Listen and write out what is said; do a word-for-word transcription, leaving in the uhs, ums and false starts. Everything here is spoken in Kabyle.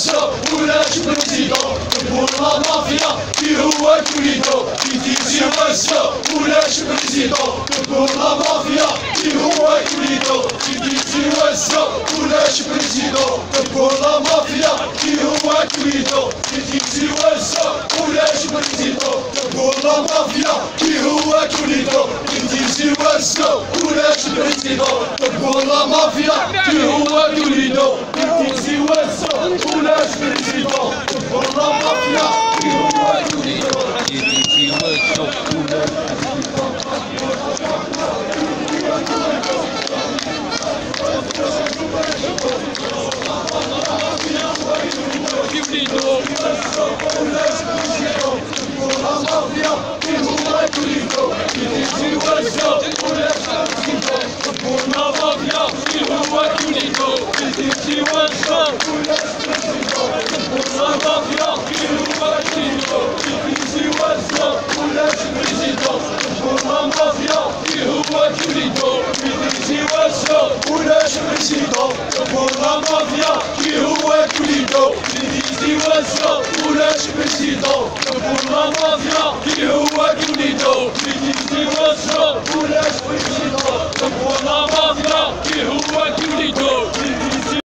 Ulac président, pour la mafia, qui هو Guido, qui dit c'est ulac président, pour la mafia, qui هو Guido, qui dit c'est ulac président, pour la mafia, qui هو Guido, qui dit c'est ulac président, pour la mafia, qui هو Guido, qui dit c'est ulac président, pour la mafia, qui هو Guido.